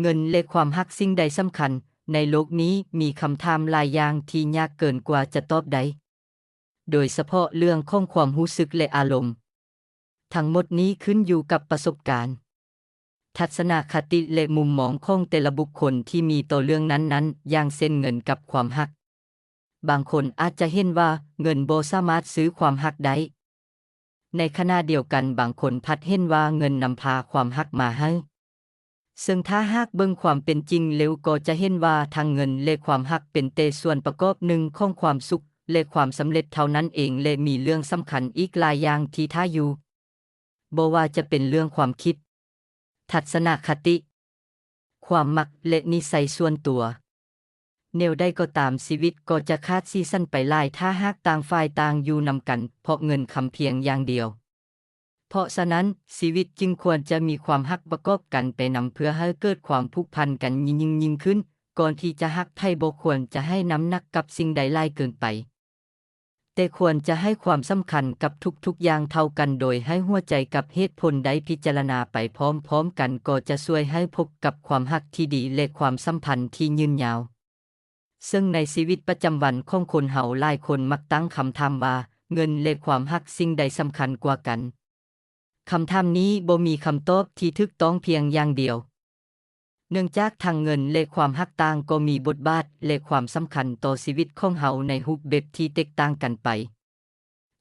ເງິນ ແລະ ຄວາມຮັກ, ສິ່ງໃດສຳຄັນ? ໃນໂລກນີ້ມີຄຳຖາມຫຼາຍຢ່າງທີ່ຍາກເກີນກວ່າຈະຕອບໄດ້, ໂດຍສະເພາະເລື່ອງຂອງຄວາມຮູ້ສຶກ ແລະ ອາລົມ. ທັງໝົດນີ້ຂຶ້ນຢູ່ກັບປະສົບການ, ທັດສະນະຄະຕິ ແລະ ມຸມມອງຂອງແຕ່ລະບຸກຄົນທີ່ມີຕໍ່ເລື່ອງນັ້ນໆ, ຢ່າງເຊັ່ນເງິນກັບຄວາມຮັກ. ບາງຄົນອາດຈະເຫັນວ່າເງິນບໍ່ສາມາດຊື້ຄວາມຮັກໄດ້, ໃນຂະນະດຽວກັນບາງຄົນພັດເຫັນວ່າເງິນນຳພາຄວາມຮັກມາໃຫ້. ເຊິ່ງຖ້າຫາກເບິ່ງຄວາມເປັນຈິງແລ້ວກໍຈະເຫັນວ່າທັງເງິນ ແລະ ຄວາມຮັກເປັນແຕ່ສ່ວນປະກອບໜຶ່ງຂອງຄວາມສຸກ ແລະ ຄວາມສຳເລັດເທົ່ານັ້ນເອງ ແລະ ມີເລື່ອງສຳຄັນອີກຫຼາຍຢ່າງທີ່ຖ້າຢູ່. ບໍ່ວ່າຈະເປັນເລື່ອງຄວາມຄິດ, ທັດສະນະຄະຕິ, ຄວາມມັກ ແລະ ນິໄສສ່ວນຕົວ. ແນວໃດກໍຕາມ, ຊີວິດກໍຈະຂາດສີສັນໄປຫຼາຍ ຖ້າຫາກຕ່າງຝ່າຍຕ່າງຢູ່ນຳກັນເພາະເງິນຄຳພຽງຢ່າງດຽວ. ເພາະສະນັ້ນ, ຊີວິດຈຶ່ງຄວນຈະມີຄວາມຮັກປະກອບກັນໄປນຳ ເພື່ອໃຫ້ເກີດຄວາມຜູກພັນກັນຍິ່ງໆຂຶ້ນ. ກ່ອນທີ່ຈະຮັກໃຜ, ບໍ່ຄວນຈະໃຫ້ນ້ຳໜັກກັບສິ່ງໃດຫຼາຍເກີນໄປ. ແຕ່ຄວນຈະໃຫ້ຄວາມສຳຄັນກັບທຸກໆຢ່າງເທົ່າກັນ, ໂດຍໃຫ້ຫົວໃຈກັບເຫດຜົນໄດ້ພິຈາລະນາໄປພ້ອມໆກັນ, ກໍຈະຊ່ວຍໃຫ້ພົບກັບຄວາມຮັກທີ່ດີ ແລະ ຄວາມສຳພັນທີ່ຍືນຍາວ. ເຊິ່ງໃນຊີວິດປະຈຳວັນຂອງຄົນເຮົາ, ຫຼາຍຄົນມັກຕັ້ງຄຳຖາມວ່າ, ເງິນ ແລະ ຄວາມຮັກ, ສິ່ງໃດສຳຄັນກວ່າກັນ? ຄຳຖາມນີ້ບໍ່ມີຄຳຕອບທີ່ຖືກຕ້ອງພຽງຢ່າງດຽວ, ເນື່ອງຈາກທັງເງິນ ແລະ ຄວາມຮັກຕ່າງກໍມີບົດບາດ ແລະ ຄວາມສຳຄັນຕໍ່ຊີວິດຂອງເຮົາໃນຮູບແບບທີ່ແຕກຕ່າງກັນໄປ.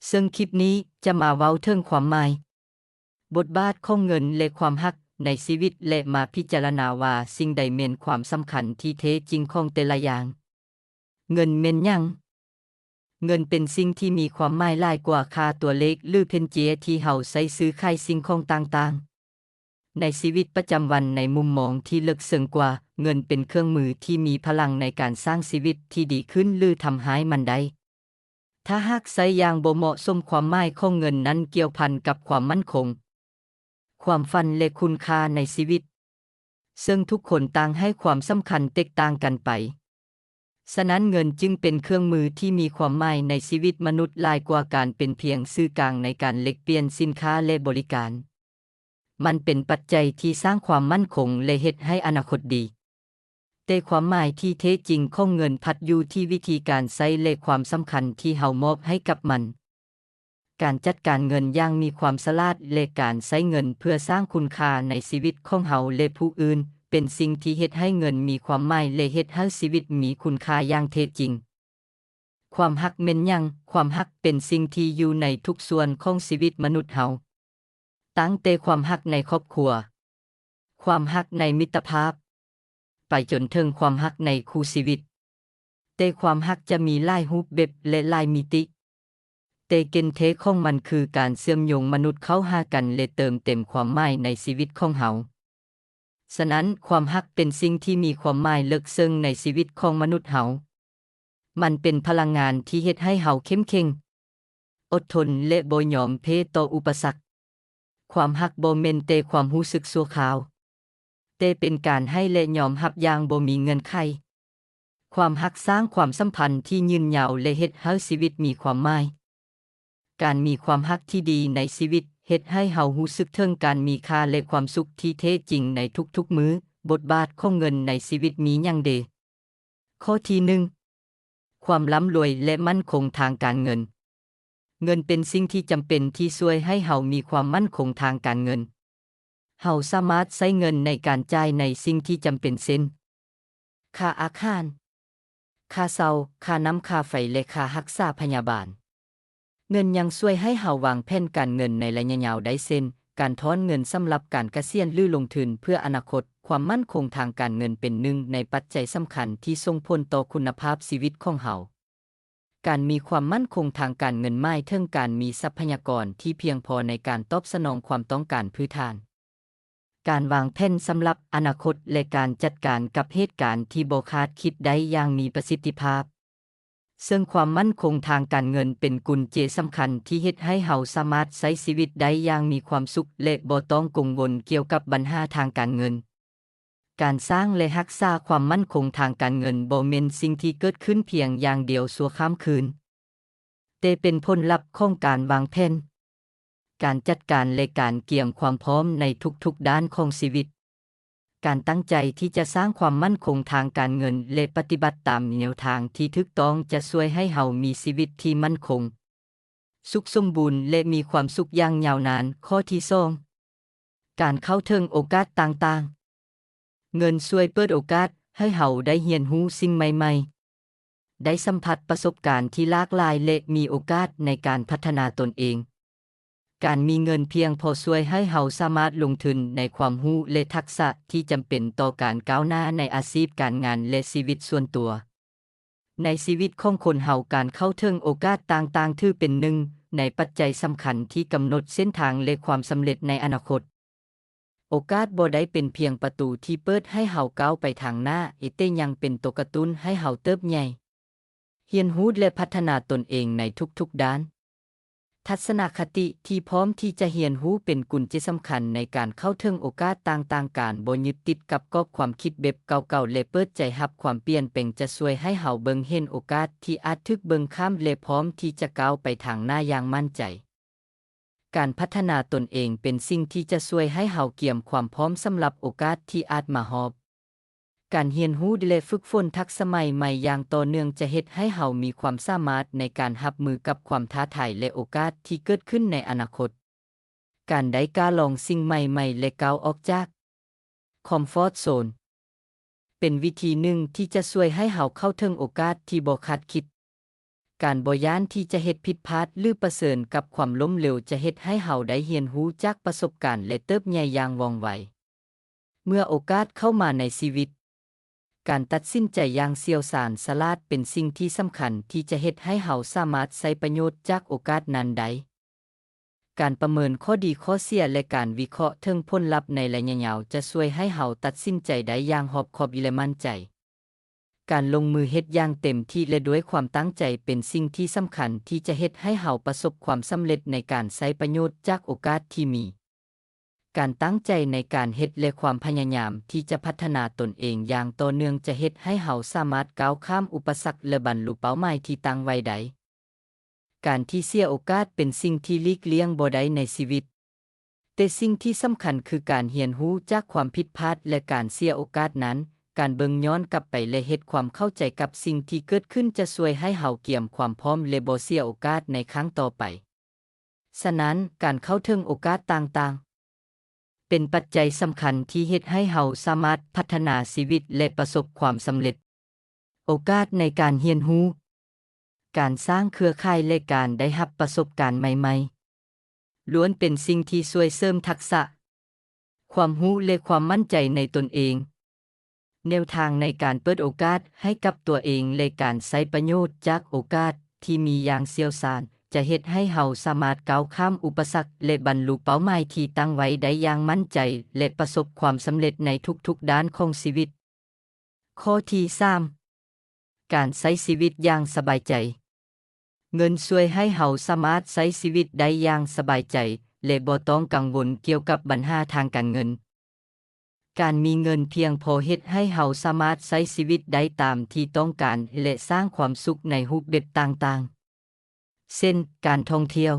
ເຊິ່ງຄລິບນີ້ຈະມາເວົ້າເຖິງຄວາມໝາຍ, ບົດບາດຂອງເງິນ ແລະ ຄວາມຮັກໃນຊີວິດ ແລະ ມາພິຈາລະນາວ່າສິ່ງໃດແມ່ນຄວາມສຳຄັນທີ່ແທ້ຈິງຂອງແຕ່ລະຢ່າງ. ເງິນແມ່ນຫຍັງ? ເງິນເປັນສິ່ງທີ່ມີຄວາມໝາຍຫຼາຍກວ່າຄ່າຕົວເລກ ຫຼື ເພັນເຈຍທີ່ເຮົາໃຊ້ຊື້ຂາຍສິ່ງຂອງຕ່າງໆ. ໃນຊີວິດປະຈຳວັນ, ໃນມຸມມອງທີ່ເລິກເຊິ່ງກວ່າ, ເງິນເປັນເຄື່ອງມືທີ່ມີພະລັງໃນການສ້າງຊີວິດທີ່ດີຂຶ້ນ ຫຼື ທຳຮ້າຍມັນໄດ້. ຖ້າຫາກໃຊ້ຢ່າງບໍ່ເໝາະສົມ, ຄວາມໝາຍຂອງເງິນນັ້ນກ່ຽວພັນກັບຄວາມໝັ້ນຄົງ, ຄວາມຝັນ ແລະ ຄຸນຄ່າໃນຊີວິດ, ເຊິ່ງທຸກຄົນຕ່າງໃຫ້ຄວາມສຳຄັນແຕກຕ່າງກັນໄປ. ສະນັ້ນ, ເງິນຈຶ່ງເປັນເຄື່ອງມືທີ່ມີຄວາມໝາຍໃນຊີວິດມະນຸດຫຼາຍກວ່າການເປັນພຽງສື່ກາງໃນການແລກປ່ຽນສິນຄ້າ ແລະ ບໍລິການ. ມັນເປັນປັດໄຈທີ່ສ້າງຄວາມໝັ້ນຄົງ ແລະ ເຮັດໃຫ້ອະນາຄົດດີ. ແຕ່ຄວາມໝາຍທີ່ແທ້ຈິງຂອງເງິນພັດຢູ່ທີ່ວິທີການໃຊ້ ແລະ ຄວາມສຳຄັນທີ່ເຮົາມອບໃຫ້ກັບມັນ. ການຈັດການເງິນຢ່າງມີຄວາມສະຫຼາດ ແລະ ການໃຊ້ເງິນເພື່ອສ້າງຄຸນຄ່າໃນຊີວິດຂອງເຮົາ ແລະ ຜູ້ອື່ນ ເປັນສິ່ງທີ່ເຮັດໃຫ້ເງິນມີຄວາມໝາຍ ແລະ ເຮັດໃຫ້ຊີວິດມີຄຸນຄ່າຢ່າງແທ້ຈິງ. ຄວາມຮັກແມ່ນຫຍັງ? ຄວາມຮັກເປັນສິ່ງທີ່ຢູ່ໃນທຸກສ່ວນຂອງຊີວິດມະນຸດເຮົາ, ຕັ້ງແຕ່ຄວາມຮັກໃນຄອບຄົວ, ຄວາມຮັກໃນມິດຕະພາບ, ໄປຈົນເຖິງຄວາມຮັກໃນຄູ່ຊີວິດ. ແຕ່ຄວາມຮັກຈະມີຫຼາຍຮູບແບບ ແລະ ຫຼາຍມິຕິ, ແຕ່ແກ່ນແທ້ຂອງມັນຄືການເຊື່ອມໂຍງມະນຸດເຂົ້າຫາກັນ ແລະ ເຕີມເຕັມຄວາມໝາຍໃນຊີວິດຂອງເຮົາ. ສະນັ້ນ, ຄວາມຮັກເປັນສິ່ງທີ່ມີຄວາມໝາຍເລິກເຊິ່ງໃນຊີວິດຂອງມະນຸດເຮົາ. ມັນເປັນພະລັງງານທີ່ເຮັດໃຫ້ເຮົາເຂັ້ມແຂງ, ອົດທົນ ແລະ ບໍ່ຍອມແພ້ຕໍ່ອຸປະສັກ. ຄວາມຮັກບໍ່ແມ່ນແຕ່ຄວາມຮູ້ສຶກຊົ່ວຄາວ, ແຕ່ເປັນການໃຫ້ ແລະ ຍອມຮັບຢ່າງບໍ່ມີເງື່ອນໄຂ. ຄວາມຮັກສ້າງຄວາມສຳພັນທີ່ຍືນຍາວ ແລະ ເຮັດໃຫ້ຊີວິດມີຄວາມໝາຍ. ການມີຄວາມຮັກທີ່ດີໃນຊີວິດເຮັດໃຫ້ເຮົາຮູ້ສຶກເຖິງການມີຄ່າ ແລະ ຄວາມສຸກທີ່ແທ້ຈິງໃນທຸກໆມື້. ບົດບາດຂອງເງິນໃນຊີວິດມີຫຍັງເດ? ຂໍ້ທີໜຶ່ງ, ຄວາມລ່ຳລວຍ ແລະ ໝັ້ນຄົງທາງການເງິນ. ເງິນເປັນສິ່ງທີ່ຈຳເປັນທີ່ຊ່ວຍໃຫ້ເຮົາມີຄວາມໝັ້ນຄົງທາງການເງິນ. ເຮົາສາມາດໃຊ້ເງິນໃນການຈ່າຍໃນສິ່ງທີ່ຈຳເປັນເຊັ່ນ ຄ່າອາຫານ, ຄ່າເຊົ່າ, ຄ່ານ້ຳ, ຄ່າໄຟ ແລະ ຄ່າຮັກສາພະຍາບານ. ເງິນຍັງຊ່ວຍໃຫ້ເຮົາວາງແຜນການເງິນໃນໄລຍະຍາວໄດ້ເຊັ່ນ ການຖອນເງິນສຳລັບການກະສຽນ ຫຼື ລົງທຶນເພື່ອອະນາຄົດ. ຄວາມໝັ້ນຄົງທາງການເງິນເປັນໜຶ່ງໃນປັດໄຈສຳຄັນທີ່ສົ່ງຜົນຕໍ່ຄຸນນະພາບຊີວິດຂອງເຮົາ. ການມີຄວາມໝັ້ນຄົງທາງການເງິນໝາຍເຖິງການມີຊັບພະຍາກອນທີ່ພຽງພໍໃນການຕອບສະໜອງຄວາມຕ້ອງການພື້ນຖານ, ການວາງແຜນສຳລັບອະນາຄົດ ແລະ ການຈັດການກັບເຫດການທີ່ບໍ່ຄາດຄິດໄດ້ຢ່າງມີປະສິດທິພາບ. ເຊິ່ງຄວາມໝັ້ນຄົງທາງການເງິນເປັນກຸນແຈສຳຄັນທີ່ເຮັດໃຫ້ເຮົາສາມາດໃຊ້ຊີວິດໄດ້ຢ່າງມີຄວາມສຸກ ແລະ ບໍ່ຕ້ອງກັງວົນກ່ຽວກັບບັນຫາທາງການເງິນ. ການສ້າງ ແລະ ຮັກສາຄວາມໝັ້ນຄົງທາງການເງິນບໍ່ແມ່ນສິ່ງທີ່ເກີດຂຶ້ນພຽງຢ່າງດຽວຊົ່ວຂ້າມຄືນ, ແຕ່ເປັນຜົນລັບຂອງການວາງແຜນ, ການຈັດການ ແລະ ການກຽມຄວາມພ້ອມໃນທຸກໆດ້ານຂອງຊີວິດ. ການຕັ້ງໃຈທີ່ຈະສ້າງຄວາມໝັ້ນຄົງທາງການເງິນ ແລະ ປະຕິບັດຕາມແນວທາງທີ່ຖືກຕ້ອງ ຈະຊ່ວຍໃຫ້ເຮົາມີຊີວິດທີ່ໝັ້ນຄົງ, ສຸກສົມບູນ ແລະ ມີຄວາມສຸກຢ່າງຍາວນານ. ຂໍ້ທີສອງ, ການເຂົ້າເຖິງໂອກາດຕ່າງໆ. ເງິນຊ່ວຍເປີດໂອກາດໃຫ້ເຮົາໄດ້ຮຽນຮູ້ສິ່ງໃໝ່ໆ, ໄດ້ສຳຜັດປະສົບການທີ່ຫຼາກຫຼາຍ ແລະ ມີໂອກາດໃນການພັດທະນາຕົນເອງ. ການມີເງິນພຽງພໍຊ່ວຍໃຫ້ເຮົາສາມາດລົງທຶນໃນຄວາມຮູ້ ແລະ ທັກສະທີ່ຈຳເປັນຕໍ່ການກ້າວໜ້າໃນອາຊີບການງານ ແລະ ຊີວິດສ່ວນຕົວ. ໃນຊີວິດຂອງຄົນເຮົາ, ການເຂົ້າເຖິງໂອກາດຕ່າງໆຖືເປັນໜຶ່ງໃນປັດໄຈສຳຄັນທີ່ກຳນົດເສັ້ນທາງ ແລະ ຄວາມສຳເລັດໃນອະນາຄົດ. ໂອກາດບໍ່ໄດ້ເປັນພຽງປະຕູທີ່ເປີດໃຫ້ເຮົາກ້າວໄປທາງໜ້າ, ແຕ່ຍັງເປັນຕົວກະຕຸ້ນໃຫ້ເຮົາເຕີບໃຫຍ່, ຮຽນຮູ້ ແລະ ພັດທະນາຕົນເອງໃນທຸກໆດ້ານ. ທັດສະນະຄະຕິທີ່ພ້ອມທີ່ຈະຮຽນຮູ້ເປັນກຸນແຈສຳຄັນໃນການເຂົ້າເຖິງໂອກາດຕ່າງໆ. ການບໍ່ຍຶດຕິດກັບກອບຄວາມຄິດແບບເກົ່າໆ ແລະ ເປີດໃຈຮັບຄວາມປ່ຽນແປງ ຈະຊ່ວຍໃຫ້ເຮົາເບິ່ງເຫັນໂອກາດທີ່ອາດຖືກເບິ່ງຂ້າມ ແລະ ພ້ອມທີ່ຈະກ້າວໄປທາງໜ້າຢ່າງໝັ້ນໃຈ. ການພັດທະນາຕົນເອງເປັນສິ່ງທີ່ຈະຊ່ວຍໃຫ້ເຮົາກຽມຄວາມພ້ອມສຳລັບໂອກາດທີ່ອາດມາຮອບ. ການຮຽນຮູ້ ແລະ ຝຶກຝົນທັກສະໃໝ່ໆຢ່າງຕໍ່ເນື່ອງ ຈະເຮັດໃຫ້ເຮົາມີຄວາມສາມາດໃນການຮັບມືກັບຄວາມທ້າທາຍ ແລະ ໂອກາດທີ່ເກີດຂຶ້ນໃນອະນາຄົດ. ການໄດ້ກ້າລອງສິ່ງໃໝ່ໆ ແລະ ກ້າວອອກຈາກຄອມຟອດໂຊນ ເປັນວິທີໜຶ່ງທີ່ຈະຊ່ວຍໃຫ້ເຮົາເຂົ້າເຖິງໂອກາດທີ່ບໍ່ຄາດຄິດ. ການບໍ່ຢ້ານທີ່ຈະເຮັດຜິດພາດ ຫຼື ປະເຊີນກັບຄວາມລົ້ມເຫຼວ ຈະເຮັດໃຫ້ເຮົາໄດ້ຮຽນຮູ້ຈາກປະສົບການ ແລະ ເຕີບໃຫຍ່ຢ່າງວ່ອງໄວ. ເມື່ອໂອກາດເຂົ້າມາໃນຊີວິດ, ການຕັດສິນໃຈຢ່າງຊ່ຽວຊານສະຫຼາດເປັນສິ່ງທີ່ສຳຄັນທີ່ຈະເຮັດໃຫ້ເຮົາສາມາດໃຊ້ປະໂຫຍດຈາກໂອກາດນັ້ນໄດ້. ການປະເມີນຂໍ້ດີຂໍ້ເສຍ ແລະ ການວິເຄາະເຖິງຜົນລັບໃນໄລຍະຍາວ ຈະຊ່ວຍໃຫ້ເຮົາຕັດສິນໃຈໄດ້ຢ່າງຮອບຄອບ ແລະ ໝັ້ນໃຈ. ການລົງມືເຮັດຢ່າງເຕັມທີ່ ແລະ ດ້ວຍຄວາມຕັ້ງໃຈ ເປັນສິ່ງທີ່ສຳຄັນທີ່ຈະເຮັດໃຫ້ເຮົາປະສົບຄວາມສຳເລັດໃນການໃຊ້ປະໂຫຍດຈາກໂອກາດທີ່ມີ. ການຕັ້ງໃຈໃນການເຮັດ ແລະ ຄວາມພະຍາຍາມທີ່ຈະພັດທະນາຕົນເອງຢ່າງຕໍ່ເນື່ອງ ຈະເຮັດໃຫ້ເຮົາສາມາດກ້າວຂ້າມອຸປະສັກ ແລະ ບັນລຸເປົ້າໝາຍທີ່ຕັ້ງໄວ້ໄດ້. ການທີ່ເສຍໂອກາດເປັນສິ່ງທີ່ຫຼີກລ່ຽງບໍ່ໄດ້ໃນຊີວິດ, ແຕ່ສິ່ງທີ່ສຳຄັນຄືການຮຽນຮູ້ຈາກຄວາມຜິດພາດ ແລະ ການເສຍໂອກາດນັ້ນ. ການເບິ່ງຍ້ອນກັບໄປ ແລະ ເຮັດຄວາມເຂົ້າໃຈກັບສິ່ງທີ່ເກີດຂຶ້ນ ຈະຊ່ວຍໃຫ້ເຮົາກຽມຄວາມພ້ອມ ແລະ ບໍ່ເສຍໂອກາດໃນຄັ້ງຕໍ່ໄປ. ສະນັ້ນ, ການເຂົ້າເຖິງໂອກາດຕ່າງໆ ເປັນປັດໄຈສຳຄັນທີ່ເຮັດໃຫ້ເຮົາສາມາດພັດທະນາຊີວິດ ແລະ ປະສົບຄວາມສຳເລັດ. ໂອກາດໃນການຮຽນຮູ້, ການສ້າງເຄືອຂ່າຍ ແລະ ການໄດ້ຮັບປະສົບການໃໝ່ໆ ລ້ວນເປັນສິ່ງທີ່ຊ່ວຍເສີມທັກສະ, ຄວາມຮູ້ ແລະ ຄວາມໝັ້ນໃຈໃນຕົນເອງ. ແນວທາງໃນການເປີດໂອກາດໃຫ້ກັບຕົວເອງ ແລະ ການໃຊ້ປະໂຫຍດຈາກໂອກາດທີ່ມີຢ່າງຊ່ຽວຊານ ຈະເຮັດໃຫ້ເຮົາສາມາດກ້າວຂ້າມອຸປະສັກ ແລະ ບັນລຸເປົ້າໝາຍທີ່ຕັ້ງໄວ້ໄດ້ຢ່າງໝັ້ນໃຈ ແລະ ປະສົບຄວາມສຳເລັດໃນທຸກໆດ້ານຂອງຊີວິດ. ຂໍ້ທີສາມ, ການໃຊ້ຊີວິດຢ່າງສະບາຍໃຈ. ເງິນຊ່ວຍໃຫ້ເຮົາສາມາດໃຊ້ຊີວິດໄດ້ຢ່າງສະບາຍໃຈ ແລະ ບໍ່ຕ້ອງກັງວົນກ່ຽວກັບບັນຫາທາງການເງິນ. ການມີເງິນພຽງພໍເຮັດໃຫ້ເຮົາສາມາດໃຊ້ຊີວິດໄດ້ຕາມທີ່ຕ້ອງການ ແລະ ສ້າງຄວາມສຸກໃນຮູບແບບຕ່າງໆ ເຊັ່ນ ການທ່ອງທ່ຽວ,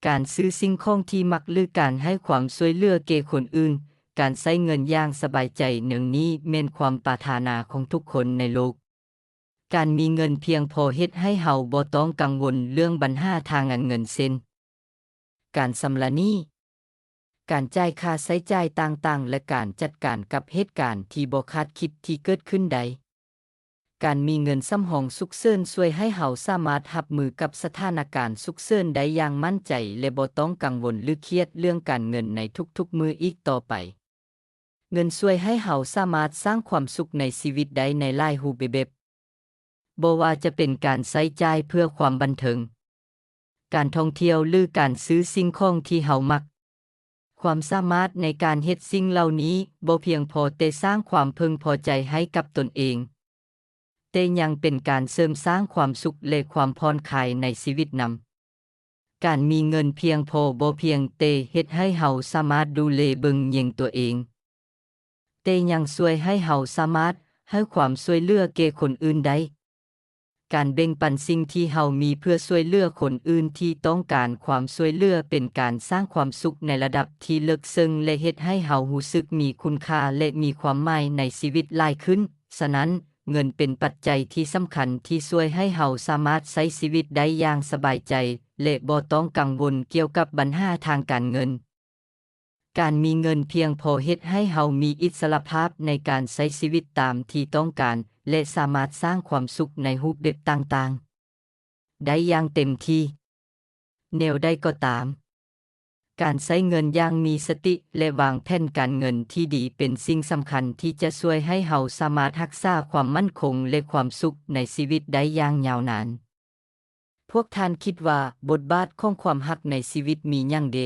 ການຊື້ສິ່ງຂອງທີ່ມັກ ຫຼື ການໃຫ້ຄວາມຊ່ວຍເຫຼືອແກ່ຄົນອື່ນ. ການໃຊ້ເງິນຢ່າງສະບາຍໃຈແນວນີ້ແມ່ນຄວາມປາດຖະໜາຂອງທຸກຄົນໃນໂລກ. ການມີເງິນພຽງພໍເຮັດໃຫ້ເຮົາບໍ່ຕ້ອງກັງວົນເລື່ອງບັນຫາທາງການເງິນ ເຊັ່ນ ການຊຳລະໜີ້, ການຈ່າຍຄ່າໃຊ້ຈ່າຍຕ່າງໆ ແລະ ການຈັດການກັບເຫດການທີ່ບໍ່ຄາດຄິດທີ່ເກີດຂຶ້ນໄດ້. ການມີເງິນສຳຮອງສຸກເສີນຊ່ວຍໃຫ້ເຮົາສາມາດຮັບມືກັບສະຖານະການສຸກເສີນໄດ້ຢ່າງໝັ້ນໃຈ ແລະ ບໍ່ຕ້ອງກັງວົນ ຫຼື ຄຽດເລື່ອງການເງິນໃນທຸກໆມື້ອີກຕໍ່ໄປ. ເງິນຊ່ວຍໃຫ້ເຮົາສາມາດສ້າງຄວາມສຸກໃນຊີວິດໄດ້ໃນຫຼາຍຮູບແບບ, ບໍ່ວ່າຈະເປັນການໃຊ້ຈ່າຍເພື່ອຄວາມບັນເທີງ, ການທ່ອງທ່ຽວ ຫຼື ການຊື້ສິ່ງຂອງທີ່ເຮົາມັກ. ຄວາມສາມາດໃນການເຮັດສິ່ງເຫຼົ່ານີ້ບໍ່ພຽງພໍແຕ່ສ້າງຄວາມເພິ່ງພໍໃຈໃຫ້ກັບຕົນເອງ, ແຕ່ຍັງເປັນການເສີມສ້າງຄວາມສຸກ ແລະ ຄວາມຜ່ອນຄາຍໃນຊີວິດນຳ. ການມີເງິນພຽງພໍບໍ່ພຽງແຕ່ເຮັດໃຫ້ເຮົາສາມາດດູແລເບິ່ງແຍງຕົວເອງ, ແຕ່ຍັງຊ່ວຍໃຫ້ເຮົາສາມາດໃຫ້ຄວາມຊ່ວຍເຫຼືອແກ່ຄົນອື່ນໄດ້. ການແບ່ງປັນສິ່ງທີ່ເຮົາມີເພື່ອຊ່ວຍເຫຼືອຄົນອື່ນທີ່ຕ້ອງການຄວາມຊ່ວຍເຫຼືອ ເປັນການສ້າງຄວາມສຸກໃນລະດັບທີ່ເລິກເຊິ່ງ ແລະ ເຮັດໃຫ້ເຮົາຮູ້ສຶກມີຄຸນຄ່າ ແລະ ມີຄວາມໝາຍໃນຊີວິດຫຼາຍຂຶ້ນ. ສະນັ້ນ, ເງິນເປັນປັດໄຈທີ່ສຳຄັນທີ່ຊ່ວຍໃຫ້ເຮົາສາມາດໃຊ້ຊີວິດໄດ້ຢ່າງສະບາຍໃຈ ແລະ ບໍ່ຕ້ອງກັງວົນກ່ຽວກັບບັນຫາທາງການເງິນ. ການມີເງິນພຽງພໍເຮັດໃຫ້ເຮົາມີອິດສະຫຼະພາບໃນການໃຊ້ຊີວິດຕາມທີ່ຕ້ອງການ ແລະ ສາມາດສ້າງຄວາມສຸກໃນຮູບແບບຕ່າງໆໄດ້ຢ່າງເຕັມທີ່. ແນວໃດກໍຕາມ, ການໃຊ້ເງິນຢ່າງມີສະຕິ ແລະ ວາງແຜນການເງິນທີ່ດີເປັນສິ່ງສຳຄັນທີ່ຈະຊ່ວຍໃຫ້ເຮົາສາມາດຮັກສາຄວາມໝັ້ນຄົງ ແລະ ຄວາມສຸກໃນຊີວິດໄດ້ຢ່າງຍາວນານ. ພວກທ່ານຄິດວ່າບົດບາດຂອງຄວາມຮັກໃນຊີວິດມີຫຍັງເດ?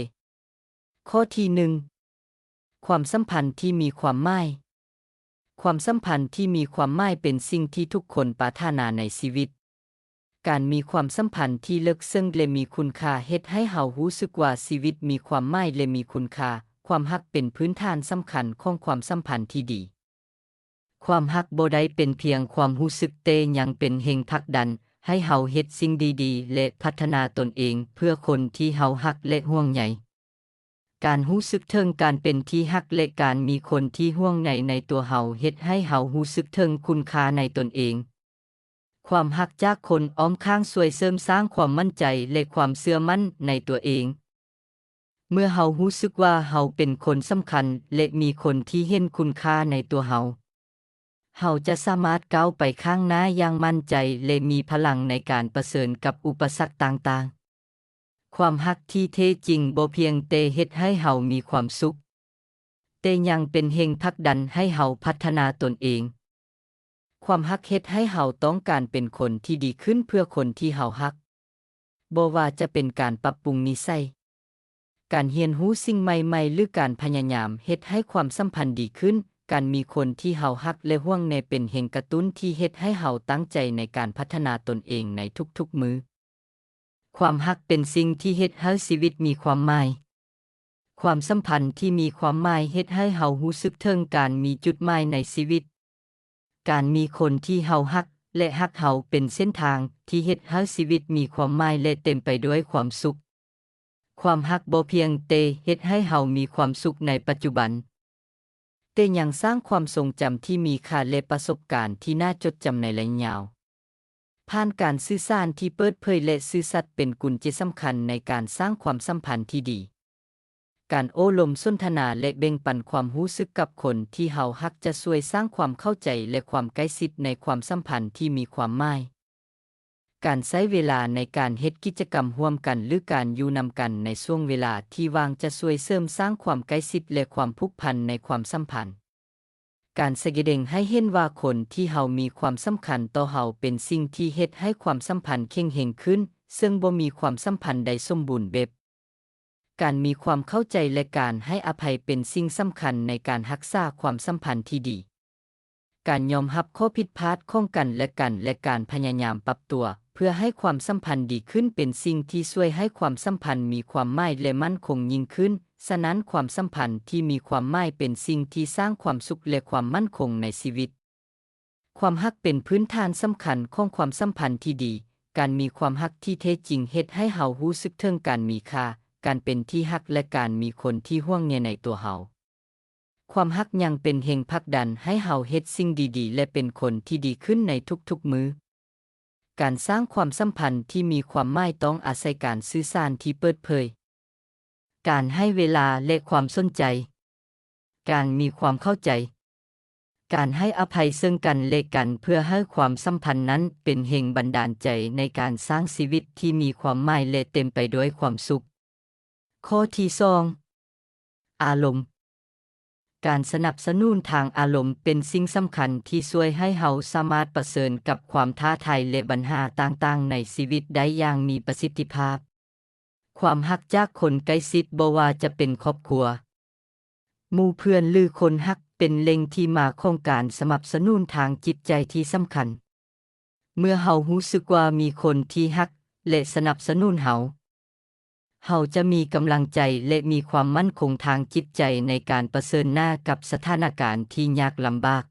ຂໍ້ທີໜຶ່ງ, ຄວາມສຳພັນທີ່ມີຄວາມໝາຍ. ຄວາມສຳພັນທີ່ມີຄວາມໝາຍເປັນສິ່ງທີ່ທຸກຄົນປາດຖະໜາໃນຊີວິດ. ການມີຄວາມສຳພັນທີ່ເລິກເຊິ່ງ ແລະ ມີຄຸນຄ່າ ເຮັດໃຫ້ເຮົາຮູ້ສຶກວ່າຊີວິດມີຄວາມໝາຍ ແລະ ມີຄຸນຄ່າ. ຄວາມຮັກເປັນພື້ນຖານສຳຄັນຂອງຄວາມສຳພັນທີ່ດີ. ຄວາມຮັກບໍ່ໄດ້ເປັນພຽງຄວາມຮູ້ສຶກ, ແຕ່ຍັງເປັນແຮງຜັກດັນໃຫ້ເຮົາເຮັດສິ່ງດີໆ ແລະ ພັດທະນາຕົນເອງເພື່ອຄົນທີ່ເຮົາຮັກ ແລະ ຫ່ວງໃຍ. ການຮູ້ສຶກເຖິງການເປັນທີ່ຮັກ ແລະ ການມີຄົນທີ່ຫ່ວງໃຍໃນຕົວເຮົາ ເຮັດໃຫ້ເຮົາຮູ້ສຶກເຖິງຄຸນຄ່າໃນຕົນເອງ. ຄວາມຮັກຈາກຄົນອ້ອມຂ້າງຊ່ວຍເສີມສ້າງຄວາມໝັ້ນໃຈ ແລະ ຄວາມເຊື່ອໝັ້ນໃນຕົວເອງ. ເມື່ອເຮົາຮູ້ສຶກວ່າເຮົາເປັນຄົນສຳຄັນ ແລະ ມີຄົນທີ່ເຫັນຄຸນຄ່າໃນຕົວເຮົາ, ເຮົາຈະສາມາດກ້າວໄປຂ້າງໜ້າຢ່າງໝັ້ນໃຈ ແລະ ມີພະລັງໃນການປະເຊີນກັບອຸປະສັກຕ່າງໆ. ຄວາມຮັກທີ່ແທ້ຈິງບໍ່ພຽງແຕ່ເຮັດໃຫ້ເຮົາມີຄວາມສຸກ, ແຕ່ຍັງເປັນແຮງຜັກດັນໃຫ້ເຮົາພັດທະນາຕົນເອງ. ຄວາມຮັກເຮັດໃຫ້ເຮົາຕ້ອງການເປັນຄົນທີ່ດີຂຶ້ນເພື່ອຄົນທີ່ເຮົາຮັກ. ບໍ່ວ່າຈະເປັນການປັບປຸງນິໄສ, ການຮຽນຮູ້ສິ່ງໃໝ່ໆ ຫຼື ການພະຍາຍາມເຮັດໃຫ້ຄວາມສຳພັນດີຂຶ້ນ, ການມີຄົນທີ່ເຮົາຮັກ ແລະ ຫ່ວງໃຍເປັນແຮງກະຕຸ້ນທີ່ເຮັດໃຫ້ເຮົາຕັ້ງໃຈໃນການພັດທະນາຕົນເອງໃນທຸກໆມື້. ຄວາມຮັກເປັນສິ່ງທີ່ເຮັດໃຫ້ຊີວິດມີຄວາມໝາຍ. ຄວາມສຳພັນທີ່ມີຄວາມໝາຍເຮັດໃຫ້ເຮົາຮູ້ສຶກເຖິງການມີຈຸດໝາຍໃນຊີວິດ. ການມີຄົນທີ່ເຮົາຮັກ ແລະ ຮັກເຮົາເປັນເສັ້ນທາງທີ່ເຮັດໃຫ້ຊີວິດມີຄວາມໝາຍ ແລະ ເຕັມໄປດ້ວຍຄວາມສຸກ. ຄວາມຮັກບໍ່ພຽງແຕ່ເຮັດໃຫ້ເຮົາມີຄວາມສຸກໃນປັດຈຸບັນ, ແຕ່ຍັງສ້າງຄວາມຊົງຈຳທີ່ມີຄ່າ ແລະ ປະສົບການທີ່ໜ້າຈົດຈຳໃນໄລຍະຍາວ. ຜ່ານການສື່ສານທີ່ເປີດເຜີຍ ແລະ ຊື່ສັດເປັນກຸນແຈສຳຄັນໃນການສ້າງຄວາມສຳພັນທີ່ດີ. ການໂອ້ລົມສົນທະນາ ແລະ ແບ່ງປັນຄວາມຮູ້ສຶກກັບຄົນທີ່ເຮົາຮັກຈະຊ່ວຍສ້າງຄວາມເຂົ້າໃຈ ແລະ ຄວາມໃກ້ຊິດໃນຄວາມສຳພັນທີ່ມີຄວາມໝາຍ. ການໃຊ້ເວລາໃນການເຮັດກິດຈະກຳຮ່ວມກັນ ຫຼື ການຢູ່ນຳກັນໃນຊ່ວງເວລາທີ່ວ່າງຈະຊ່ວຍເສີມສ້າງຄວາມໃກ້ຊິດ ແລະ ຄວາມຜູກພັນໃນຄວາມສຳພັນ. ການສະແດງໃຫ້ເຫັນວ່າຄົນທີ່ເຮົາມີຄວາມສຳຄັນຕໍ່ເຮົາເປັນສິ່ງທີ່ເຮັດໃຫ້ຄວາມສຳພັນເຂັ້ງແຮງຂຶ້ນ, ເຊິ່ງບໍ່ມີຄວາມສຳພັນໃດສົມບູນແບບ. ການມີຄວາມເຂົ້າໃຈ ແລະ ການໃຫ້ອະໄພເປັນສິ່ງສຳຄັນໃນການຮັກສາຄວາມສຳພັນທີ່ດີ. ການຍອມຮັບຂໍ້ຜິດພາດຂອງກັນແລະກັນ ແລະ ການພະຍາຍາມປັບຕົວເພື່ອໃຫ້ຄວາມສຳພັນດີຂຶ້ນ ເປັນສິ່ງທີ່ຊ່ວຍໃຫ້ຄວາມສຳພັນມີຄວາມໝາຍ ແລະ ໝັ້ນຄົງຍິ່ງຂຶ້ນ. ສະນັ້ນ, ຄວາມສຳພັນທີ່ມີຄວາມໝາຍເປັນສິ່ງທີ່ສ້າງຄວາມສຸກ ແລະ ຄວາມໝັ້ນຄົງໃນຊີວິດ. ຄວາມຮັກເປັນພື້ນຖານສຳຄັນຂອງຄວາມສຳພັນທີ່ດີ. ການມີຄວາມຮັກທີ່ແທ້ຈິງເຮັດໃຫ້ເຮົາຮູ້ສຶກເຖິງການມີຄ່າ, ການເປັນທີ່ຮັກ ແລະ ການມີຄົນທີ່ຫ່ວງໃຍໃນຕົວເຮົາ. ຄວາມຮັກຍັງເປັນແຮງຜັກດັນໃຫ້ເຮົາເຮັດສິ່ງດີໆ ແລະ ເປັນຄົນທີ່ດີຂຶ້ນໃນທຸກໆມື້. ການສ້າງຄວາມສຳພັນທີ່ມີຄວາມໝາຍຕ້ອງອາໄສການສື່ສານທີ່ເປີດເຜີຍ, ການໃຫ້ເວລາ ແລະ ຄວາມສົນໃຈ, ການມີຄວາມເຂົ້າໃຈ, ການໃຫ້ອະໄພເຊິ່ງກັນ ແລະ ກັນ ເພື່ອໃຫ້ຄວາມສຳພັນນັ້ນເປັນແຮງບັນດານໃຈໃນການສ້າງຊີວິດທີ່ມີຄວາມໝາຍ ແລະ ເຕັມໄປດ້ວຍຄວາມສຸກ. ຂໍ້ທີສອງ, ອາລົມ. ການສະໜັບສະໜູນທາງອາລົມເປັນສິ່ງສຳຄັນທີ່ຊ່ວຍໃຫ້ເຮົາສາມາດປະເຊີນກັບຄວາມທ້າທາຍ ແລະ ບັນຫາຕ່າງໆໃນຊີວິດໄດ້ຢ່າງມີປະສິດທິພາບ. ຄວາມຮັກຈາກຄົນໃກ້ຊິດ, ບໍ່ວ່າຈະເປັນຄອບຄົວ, ໝູ່ເພື່ອນ ຫຼື ຄົນຮັກ, ເປັນແຫຼ່ງທີ່ມາຂອງການສະໜັບສະໜູນທາງຈິດໃຈທີ່ສຳຄັນ. ເມື່ອເຮົາຮູ້ສຶກວ່າມີຄົນທີ່ຮັກ ແລະ ສະໜັບສະໜູນເຮົາ, ເຮົາຈະມີກຳລັງໃຈ ແລະ ມີຄວາມໝັ້ນຄົງທາງຈິດໃຈໃນການປະເຊີນໜ້າກັບສະຖານະການທີ່ຍາກລຳບາກ.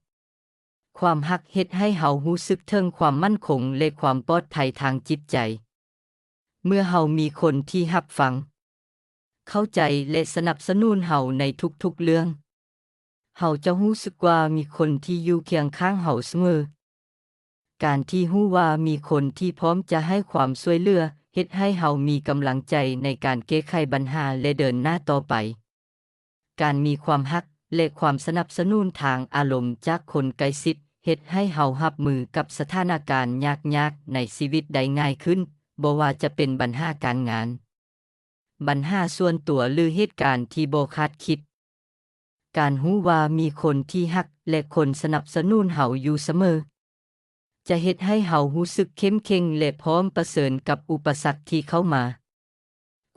ຄວາມຮັກເຮັດໃຫ້ເຮົາຮູ້ສຶກເຖິງຄວາມໝັ້ນຄົງ ແລະ ຄວາມປອດໄພທາງຈິດໃຈ. ເມື່ອເຮົາມີຄົນທີ່ຮັບຟັງ, ເຂົ້າໃຈ ແລະ ສະໜັບສະໜູນເຮົາໃນທຸກໆເລື່ອງ, ເຮົາຈະຮູ້ສຶກວ່າມີຄົນທີ່ຢູ່ຄຽງຂ້າງເຮົາສະເໝີ. ການທີ່ຮູ້ວ່າມີຄົນທີ່ພ້ອມຈະໃຫ້ຄວາມຊ່ວຍເຫຼືອ ເຮັດໃຫ້ເຮົາມີກຳລັງໃຈໃນການແກ້ໄຂບັນຫາ ແລະ ເດີນໜ້າຕໍ່ໄປ. ການມີຄວາມຮັກ ແລະ ຄວາມສະໜັບສະໜູນທາງອາລົມຈາກຄົນໃກ້ຊິດ ເຮັດໃຫ້ເຮົາຮັບມືກັບສະຖານະການຍາກໆໃນຊີວິດໄດ້ງ່າຍຂຶ້ນ, ບໍ່ວ່າຈະເປັນບັນຫາການງານ, ບັນຫາສ່ວນຕົວ ຫຼື ເຫດການທີ່ບໍ່ຄາດຄິດ. ການຮູ້ວ່າມີຄົນທີ່ຮັກ ແລະ ຄົນສະໜັບສະໜູນເຮົາຢູ່ສະເໝີ ຈະເຮັດໃຫ້ເຮົາຮູ້ສຶກເຂັ້ມແຂງ ແລະ ພ້ອມປະເຊີນກັບອຸປະສັກທີ່ເຂົ້າມາ.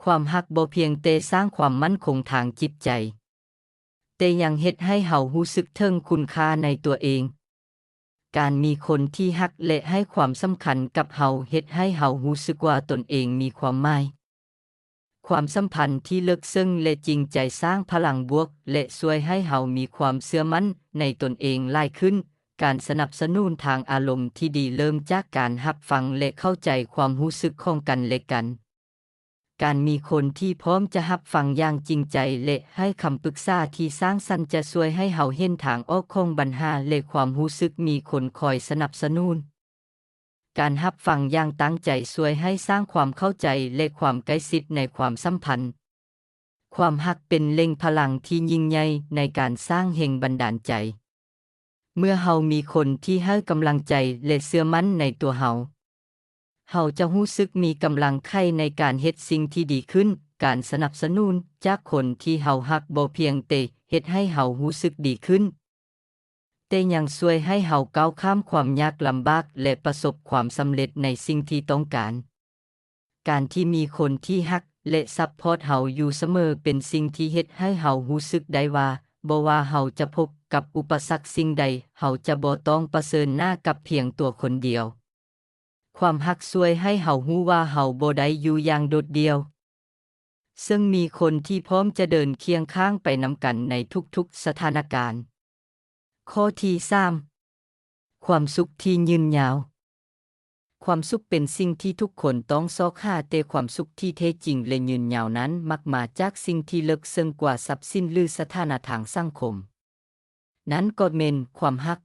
ຄວາມຮັກບໍ່ພຽງແຕ່ສ້າງຄວາມໝັ້ນຄົງທາງຈິດໃຈ, ແຕ່ຍັງເຮັດໃຫ້ເຮົາຮູ້ສຶກເຖິງຄຸນຄ່າໃນຕົວເອງ. ການມີຄົນທີ່ຮັກ ແລະ ໃຫ້ຄວາມສຳຄັນກັບເຮົາ ເຮັດໃຫ້ເຮົາຮູ້ສຶກວ່າຕົນເອງມີຄວາມໝາຍ. ຄວາມສຳພັນທີ່ເລິກເຊິ່ງ ແລະ ຈິງໃຈ ສ້າງພະລັງບວກ ແລະ ຊ່ວຍໃຫ້ເຮົາມີຄວາມເຊື່ອໝັ້ນໃນຕົນເອງຫຼາຍຂຶ້ນ. ການສະໜັບສະໜູນທາງອາລົມທີ່ດີເລີ່ມຈາກການຮັບຟັງ ແລະ ເຂົ້າໃຈຄວາມຮູ້ສຶກຂອງກັນ ແລະ ກັນ. ການມີຄົນທີ່ພ້ອມຈະຮັບຟັງຢ່າງຈິງໃຈ ແລະ ໃຫ້ຄຳປຶກສາທີ່ສ້າງສັນ ຈະຊ່ວຍໃຫ້ເຮົາເຫັນທາງອອກຂອງບັນຫາ ແລະ ຄວາມຮູ້ສຶກມີຄົນຄອຍສະໜັບສະໜູນ. ການຮັບຟັງຢ່າງຕັ້ງໃຈຊ່ວຍໃຫ້ສ້າງຄວາມເຂົ້າໃຈ ແລະ ຄວາມໃກ້ຊິດໃນຄວາມສຳພັນ. ຄວາມຮັກເປັນແຫຼ່ງພະລັງທີ່ຍິ່ງໃຫຍ່ໃນການສ້າງແຮງບັນດານໃຈ. ເມື່ອເຮົາມີຄົນທີ່ໃຫ້ກຳລັງໃຈ ແລະ ເຊື່ອໝັ້ນໃນຕົວເຮົາ, ເຮົາຈະຮູ້ສຶກມີກຳລັງໃຈໃນການເຮັດສິ່ງທີ່ດີຂຶ້ນ. ການສະໜັບສະໜູນຈາກຄົນທີ່ເຮົາຮັກບໍ່ພຽງແຕ່ເຮັດໃຫ້ເຮົາຮູ້ສຶກດີຂຶ້ນ, ແຕ່ຍັງຊ່ວຍໃຫ້ເຮົາກ້າວຂ້າມຄວາມຍາກລຳບາກ ແລະ ປະສົບຄວາມສຳເລັດໃນສິ່ງທີ່ຕ້ອງການ. ການທີ່ມີຄົນທີ່ຮັກ ແລະ ຊັບພອດເຮົາຢູ່ສະເໝີ ເປັນສິ່ງທີ່ເຮັດໃຫ້ເຮົາຮູ້ສຶກໄດ້ວ່າ ບໍ່ວ່າເຮົາຈະພົບກັບອຸປະສັກສິ່ງໃດ, ເຮົາຈະບໍ່ຕ້ອງປະເຊີນໜ້າກັບພຽງຕົວຄົນດຽວ. ຄວາມຮັກຊ່ວຍໃຫ້ເຮົາຮູ້ວ່າເຮົາບໍ່ໄດ້ຢູ່ຢ່າງໂດດດ່ຽວ, ເຊິ່ງມີຄົນທີ່ພ້ອມຈະເດີນຄຽງຂ້າງໄປນຳກັນໃນທຸກໆສະຖານະການ. ຂໍ້ທີສາມ, ຄວາມສຸກທີ່ຍືນຍາວ. ຄວາມສຸກເປັນສິ່ງທີ່ທຸກຄົນຕ້ອງຊອກຫາ, ແຕ່ຄວາມສຸກທີ່ແທ້ຈິງ ແລະ ຍືນຍາວນັ້ນ ມັກມາຈາກສິ່ງທີ່ເລິກເຊິ່ງກວ່າຊັບສິນ ຫຼື ສະຖານະທາງສັງຄົມ. ນັ້ນກໍແມ່ນຄວາມຮັກ.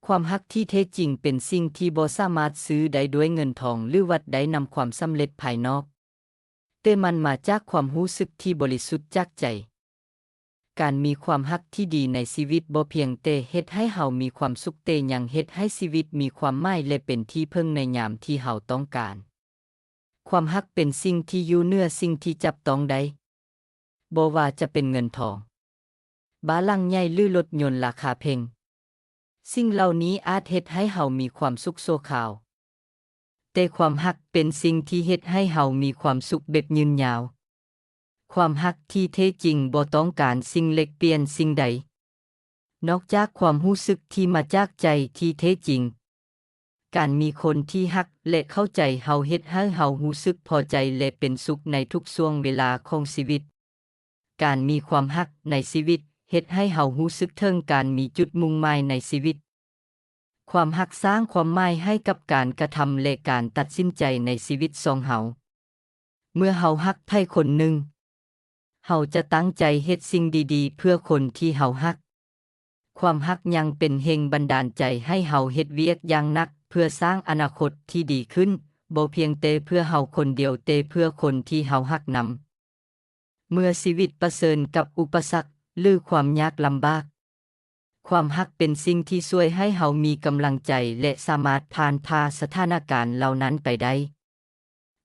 ຄວາມຮັກທີ່ແທ້ຈິງເປັນສິ່ງທີ່ບໍ່ສາມາດຊື້ໄດ້ດ້ວຍເງິນທອງ ຫຼື ວັດໄດ້ນຳຄວາມສຳເລັດພາຍນອກ, ແຕ່ມັນມາຈາກຄວາມຮູ້ສຶກທີ່ບໍລິສຸດຈາກໃຈ. ການມີຄວາມຮັກທີ່ດີໃນຊີວິດບໍ່ພຽງແຕ່ເຮັດໃຫ້ເຮົາມີຄວາມສຸກ, ແຕ່ຍັງເຮັດໃຫ້ຊີວິດມີຄວາມໝາຍ ແລະ ເປັນທີ່ເພິ່ງໃນຍາມທີ່ເຮົາຕ້ອງການ. ຄວາມຮັກເປັນສິ່ງທີ່ຢູ່ເໜືອສິ່ງທີ່ຈັບຕ້ອງໄດ້. ບໍ່ວ່າຈະເປັນເງິນທອງ, ບ້ານຫຼັງໃຫຍ່ ຫຼື ລົດຍົນລາຄາແພງ, ສິ່ງເຫຼົ່ານີ້ອາດເຮັດໃຫ້ເຮົາມີຄວາມສຸກຊົ່ວຄາວ, ແຕ່ຄວາມຮັກເປັນສິ່ງທີ່ເຮັດໃຫ້ເຮົາມີຄວາມສຸກແບບຍືນຍາວ. ຄວາມຮັກທີ່ແທ້ຈິງບໍ່ຕ້ອງການສິ່ງແລກປ່ຽນສິ່ງໃດ ນອກຈາກຄວາມຮູ້ສຶກທີ່ມາຈາກໃຈທີ່ແທ້ຈິງ. ການມີຄົນທີ່ຮັກ ແລະ ເຂົ້າໃຈເຮົາເຮັດໃຫ້ເຮົາຮູ້ສຶກພໍໃຈ ແລະ ເປັນສຸກໃນທຸກຊ່ວງເວລາຂອງຊີວິດ. ການມີຄວາມຮັກໃນຊີວິດເຮັດໃຫ້ເຮົາຮູ້ສຶກເຖິງການມີຈຸດມຸ່ງໝາຍໃນຊີວິດ. ຄວາມຮັກສ້າງຄວາມໝາຍໃຫ້ກັບການກະທຳ ແລະ ການຕັດສິນໃຈໃນຊີວິດຂອງເຮົາ. ເມື່ອເຮົາຮັກໃຜຄົນໜຶ່ງ, ເຮົາຈະຕັ້ງໃຈເຮັດສິ່ງດີໆເພື່ອຄົນທີ່ເຮົາຮັກ. ຄວາມຮັກຍັງເປັນແຮງບັນດານໃຈໃຫ້ເຮົາເຮັດວຽກຢ່າງໜັກເພື່ອສ້າງອະນາຄົດທີ່ດີຂຶ້ນ, ບໍ່ພຽງແຕ່ເພື່ອເຮົາຄົນດຽວ, ແຕ່ເພື່ອຄົນທີ່ເຮົາຮັກນຳ. ເມື່ອຊີວິດປະເຊີນກັບອຸປະສັກ ຫຼື ຄວາມຍາກລຳບາກ, ຄວາມຮັກເປັນສິ່ງທີ່ຊ່ວຍໃຫ້ເຮົາມີກຳລັງໃຈ ແລະ ສາມາດຜ່ານຜ່າສະຖານະການເຫຼົ່ານັ້ນໄປໄດ້.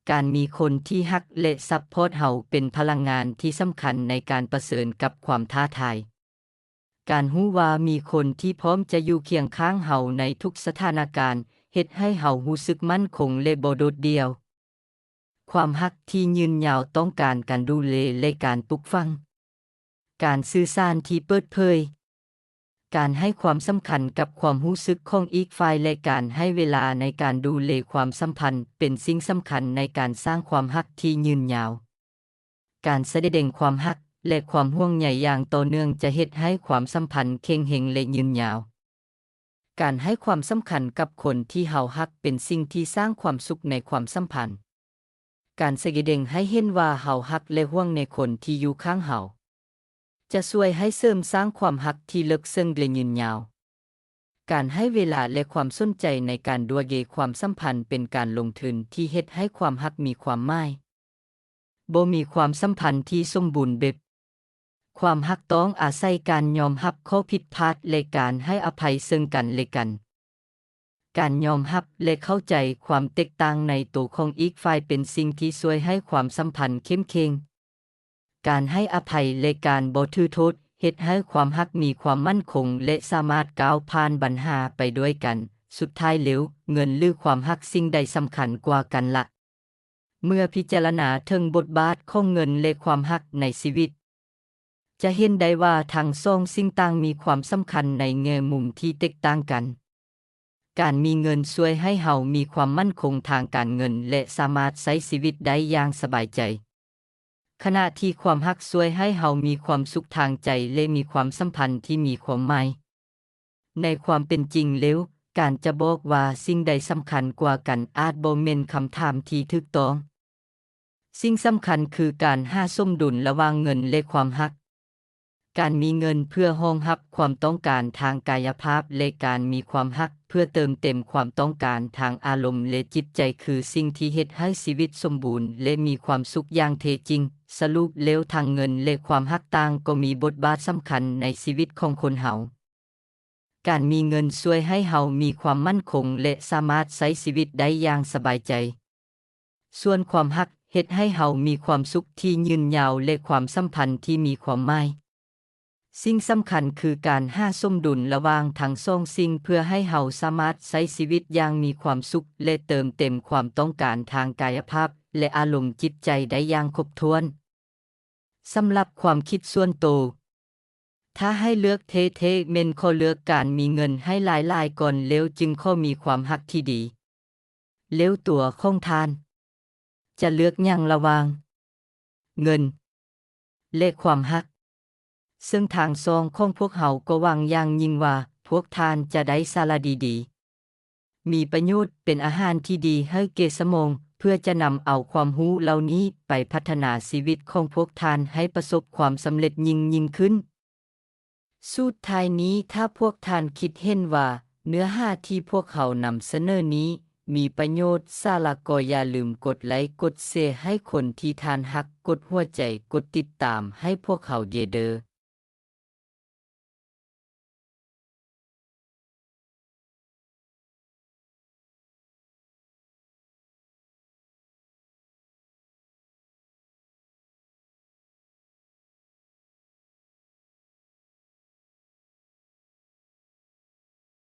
ການມີຄົນທີ່ຮັກ ແລະ ຊັບພອດເຮົາເປັນພະລັງງານທີ່ສຳຄັນໃນການປະເຊີນກັບຄວາມທ້າທາຍ. ການຮູ້ວ່າມີຄົນທີ່ພ້ອມຈະຢູ່ຄຽງຂ້າງເຮົາໃນທຸກສະຖານະການ ເຮັດໃຫ້ເຮົາຮູ້ສຶກໝັ້ນຄົງ ແລະ ບໍ່ໂດດດ່ຽວ. ຄວາມຮັກທີ່ຍືນຍາວຕ້ອງການການດູແລ ແລະ ການປຸກຝັງ. ການສື່ສານທີ່ເປີດເຜີຍ. ການໃຫ້ຄວາມສຳຄັນກັບຄວາມຮູ້ສຶກຂອງອີກຝ່າຍ ແລະ ການໃຫ້ເວລາໃນການດູແລຄວາມສຳພັນ ເປັນສິ່ງສຳຄັນໃນການສ້າງຄວາມຮັກທີ່ຍືນຍາວ. ການສະແດງຄວາມຮັກ ແລະ ຄວາມຫ່ວງໃຍຢ່າງຕໍ່ເນື່ອງຈະເຮັດໃຫ້ຄວາມສຳພັນແຂງແຮງ ແລະ ຍືນຍາວ. ການໃຫ້ຄວາມສຳຄັນກັບຄົນທີ່ເຮົາຮັກເປັນສິ່ງທີ່ສ້າງຄວາມສຸກໃນຄວາມສຳພັນ. ການສະແດງໃຫ້ເຫັນວ່າເຮົາຮັກ ແລະ ຫ່ວງໃຍຄົນທີ່ຢູ່ຂ້າງເຮົາ ຈະຊ່ວຍໃຫ້ເສີມສ້າງຄວາມຮັກທີ່ເລິກເຊິ່ງ ແລະ ຍືນຍາວ. ການໃຫ້ເວລາ ແລະ ຄວາມສົນໃຈໃນການດູແລຄວາມສຳພັນເປັນການລົງທຶນທີ່ເຮັດໃຫ້ຄວາມຮັກມີຄວາມໝາຍ. ບໍ່ມີຄວາມສຳພັນທີ່ສົມບູນແບບ. ຄວາມຮັກຕ້ອງອາໄສການຍອມຮັບຂໍ້ຜິດພາດ ແລະ ການໃຫ້ອະໄພເຊິ່ງກັນ ແລະ ກັນ. ການຍອມຮັບ ແລະ ເຂົ້າໃຈຄວາມແຕກຕ່າງໃນໂຕຂອງອີກຝ່າຍເປັນສິ່ງທີ່ຊ່ວຍໃຫ້ຄວາມສຳພັນເຂັ້ມແຂງ. ການໃຫ້ອະໄພ ແລະ ການບໍ່ຖືໂທດ ເຮັດໃຫ້ຄວາມຮັກມີຄວາມໝັ້ນຄົງ ແລະ ສາມາດກ້າວຜ່ານບັນຫາໄປດ້ວຍກັນ. ສຸດທ້າຍແລ້ວ, ເງິນ ຫຼື ຄວາມຮັກ, ສິ່ງໃດສຳຄັນກວ່າກັນລະ? ເມື່ອພິຈາລະນາເຖິງບົດບາດຂອງເງິນ ແລະ ຄວາມຮັກໃນຊີວິດ, ຈະເຫັນໄດ້ວ່າທັງສອງສິ່ງຕ່າງມີຄວາມສຳຄັນໃນແງ່ມຸມທີ່ແຕກຕ່າງກັນ. ການມີເງິນຊ່ວຍໃຫ້ເຮົາມີຄວາມໝັ້ນຄົງທາງການເງິນ ແລະ ສາມາດໃຊ້ຊີວິດໄດ້ຢ່າງສະບາຍໃຈ, ຂະນະທີ່ຄວາມຮັກຊ່ວຍໃຫ້ເຮົາມີຄວາມສຸກທາງໃຈ ແລະ ມີຄວາມສຳພັນທີ່ມີຄວາມໝາຍ. ໃນຄວາມເປັນຈິງແລ້ວ, ການຈະບອກວ່າສິ່ງໃດສຳຄັນກວ່າກັນອາດບໍ່ແມ່ນຄຳຖາມທີ່ຖືກຕ້ອງ. ສິ່ງສຳຄັນຄືການຫາສົມດຸນລະຫວ່າງເງິນ ແລະ ຄວາມຮັກ. ການມີເງິນເພື່ອຮອງຮັບຄວາມຕ້ອງການທາງກາຍະພາບ ແລະ ການມີຄວາມຮັກເພື່ອເຕີມເຕັມຄວາມຕ້ອງການທາງອາລົມ ແລະ ຈິດໃຈ ຄືສິ່ງທີ່ເຮັດໃຫ້ຊີວິດສົມບູນ ແລະ ມີຄວາມສຸກຢ່າງແທ້ຈິງ. ສະຫຼຸບແລ້ວ, ທັງເງິນ ແລະ ຄວາມຮັກຕ່າງກໍມີບົດບາດສຳຄັນໃນຊີວິດຂອງຄົນເຮົາ. ການມີເງິນຊ່ວຍໃຫ້ເຮົາມີຄວາມໝັ້ນຄົງ ແລະ ສາມາດໃຊ້ຊີວິດໄດ້ຢ່າງສະບາຍໃຈ. ສ່ວນຄວາມຮັກເຮັດໃຫ້ເຮົາມີຄວາມສຸກທີ່ຍືນຍາວ ແລະ ຄວາມສຳພັນທີ່ມີຄວາມໝາຍ. ສິ່ງສຳຄັນຄືການຫາສົມດຸນລະຫວ່າງທັງສອງສິ່ງ ເພື່ອໃຫ້ເຮົາສາມາດໃຊ້ຊີວິດຢ່າງມີຄວາມສຸກ ແລະ ເຕີມເຕັມຄວາມຕ້ອງການທາງກາຍະພາບ ແລະ ອາລົມຈິດໃຈໄດ້ຢ່າງຄົບຖ້ວນ. ສຳລັບຄວາມຄິດສ່ວນໂຕ, ຖ້າໃຫ້ເລືອກແທ້ໆ ແມ່ນຂໍເລືອກການມີເງິນໃຫ້ຫຼາຍໆກ່ອນ ແລ້ວຈຶ່ງຂໍມີຄວາມຮັກທີ່ດີ. ແລ້ວຕົວຂອງທ່ານຈະເລືອກຫຍັງລະຫວ່າງເງິນ ແລະ ຄວາມຮັກ? ເຊິ່ງທັງສອງຂອງພວກເຮົາກໍຫວັງຢ່າງຍິ່ງວ່າພວກທ່ານຈະໄດ້ສາລະດີໆ, ມີປະໂຫຍດ, ເປັນອາຫານທີ່ດີໃຫ້ແກ່ສະໝອງ ເພື່ອຈະນຳເອົາຄວາມຮູ້ເຫຼົ່ານີ້ໄປພັດທະນາຊີວິດຂອງພວກທ່ານໃຫ້ປະສົບຄວາມສຳເລັດຍິ່ງໆຂຶ້ນ. ສຸດທ້າຍນີ້, ຖ້າພວກທ່ານຄິດເຫັນວ່າເນື້ອຫາທີ່ພວກເຮົານຳສະເໜີນີ້ມີປະໂຫຍດ, ສາລະ, ກໍຢ່າລືມກົດໄລ, ກົດແຊໃຫ້ຄົນທີ່ທ່ານຮັກ, ກົດຫົວໃຈ, ກົດຕິດຕາມໃຫ້ພວກເຮົາເດີ.